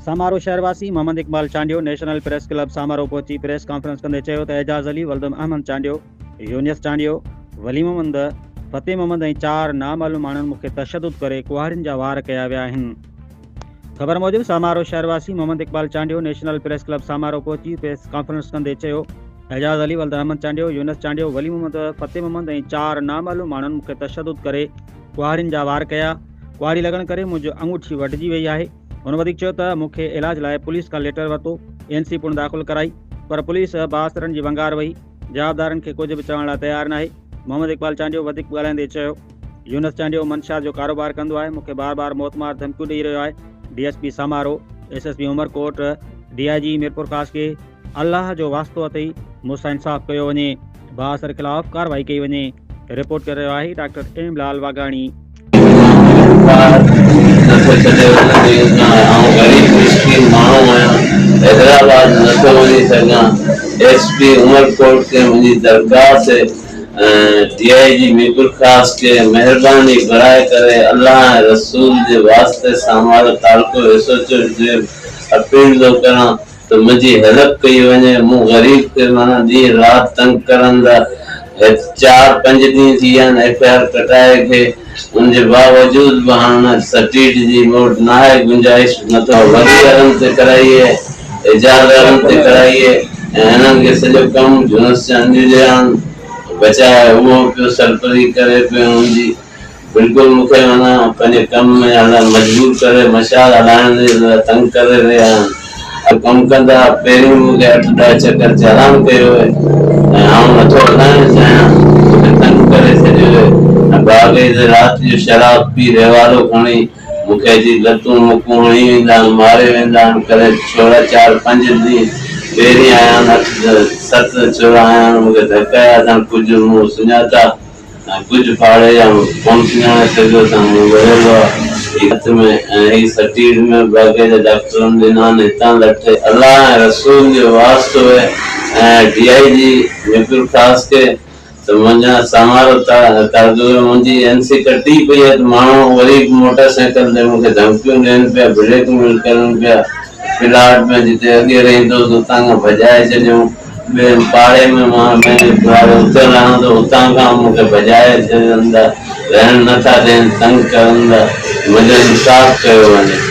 سامارو شهر واسي Muhammad Iqbal Chandio national press club Samaro پهچي پريس ڪانفرنس ڪندي چيو ته اعجاز علي ولد احمد چانڊيو، يونس چانڊيو، ولي محمد، فتح محمد ۽ چار نامعلوم ماڻهن مون کي تشدد ڪري ڪهاڙين جا وار ڪيا ويا آهن. خبر موجب سامارو شهر واسي Muhammad Iqbal Chandio national press club Samaro پهچي پريس ڪانفرنس ڪندي چيو اعجاز علي ولد احمد چانڊيو، يونس چانڊيو، ولي محمد، فتح محمد ۽ چار نامعلوم ماڻهن مون کي تشدد ڪري ڪهاڙين جا وار ڪيا، ڪهاڙي لڳڻ ڪري منهنجي اڱوٺي وڍجي وئي آهي. هن وڌيڪ چيو ته مون کي علاج لاء پوليس کان ليٽر ورتو، اين سي پڻ داخل ڪرائي پر پوليس بااثرن جي ونگار وهي، جوابدارن کي ڪجهه به چوڻ لاء تيار ناهي. محمد اقبال چانڊيو وڌيڪ ڳالهائيندي چيو يونس چانڊيو منشيات جو ڪاروبار ڪندو آهي، مون کي بار بار موتمار ڌمڪيون ڏئي رهيو آهي، D S P Samaro, S S P Umerkot, D I G Mirpurkhas کي الله جو واسطو اٿئي مون سان انصاف ڪيو وڃي، بااثر خلاف ڪارروائي ڪئي وڃي. رپورٽ ڪري رهيو آهي ڊاڪٽر ايم لال واگهاڻي. ٻار نٿو ڇڏي وڃان آئون غريب مسڪين ماڻهو آهيان حيدرآباد نٿو وڃي سگهان ايس پي عمرڪوٽ کي منهنجي درخواست ڊي I جي ميرپورخاص کي مهرباني برائي ڪري الله ۽ رسول جي واسطي سان تعلقو ايس ايچ او جي اپيل ٿو ڪران ته منهنجي هيلپ ڪئي وڃي، مون غريب کي معنيٰ ڏينهن رات تنگ ڪرن ٿا، هت چار پنج ڏينهن ٿي ويا آهن ايف I R ڪٽائي کي، ان جي باوجود به هاڻ نه سٽيٽ جي مون وٽ ناهي گنجائش، نه ته ولي وارن تي ڪرائي اهي، اعجاز وارن تي ڪرائي اهي ۽ هنن کي سڄو ڪم جونس چانڊيو جي آن بچائي اهو پيو سرپري ڪري پيو منهنجي. بلڪل مون کي معنيٰ پنهنجي ڪم ۾ هلڻ مجبور ڪري مشعال هلائڻ جي لاء تنگ ڪري رهيا آهن. اهي ڪم ڪندا پهرين مون کي اٺ ڏهه چڪر چالان ڪيو هي ۽ آئون نٿو هلائڻ چاهيان مون کي تنگ ڪري ڇڏيو هي ۽ باقاعده رات جو شراب پي ريوالو کڻي مون کي اچي لتون مڪون هڻي ويندا آهن ماري ويندا آهن ڪڏهن ڇورا چار پنج ڏينهن پهرين آيا آهن اٺ ست ڇورا آيا آهن مون کي ڌڪ آيا اٿن ڪجهه مون سڃاتا ۽ ڪجهه پاڙي جا ڪونه سڃاڻي سگهيو ته مون ڳڙيلو آ هي هٿ ۾ ۽ هي سٽير ۾ باقاعده ڊاڪٽرن ڏنا آهن هتان لٺ الله ۽ رسول جو واسطو اهي ۽ ڊي I جي ميرپورخاص کي ته منهنجا سامارو تردوي منهنجي اين سي ڪٽي پئي آهي ته ماڻهو وري به موٽر سائيڪل تي مون کي ڌمڪيون ڏين پيا بليڪ ميل ڪرن پيا پلاٽ ۾ جتي اڳي رهندو هوس اتان کان ڀڄائي ڇڏيائون. ٻئي پاڙي ۾ مان پنهنجي پلاٽ اتي رهان ٿو اتان کان مون کي ڀڄائي ڇڏين ٿا، رهڻ نه ٿا ڏين، تنگ ڪرن ٿا، منهنجو انصاف ڪيو وڃي.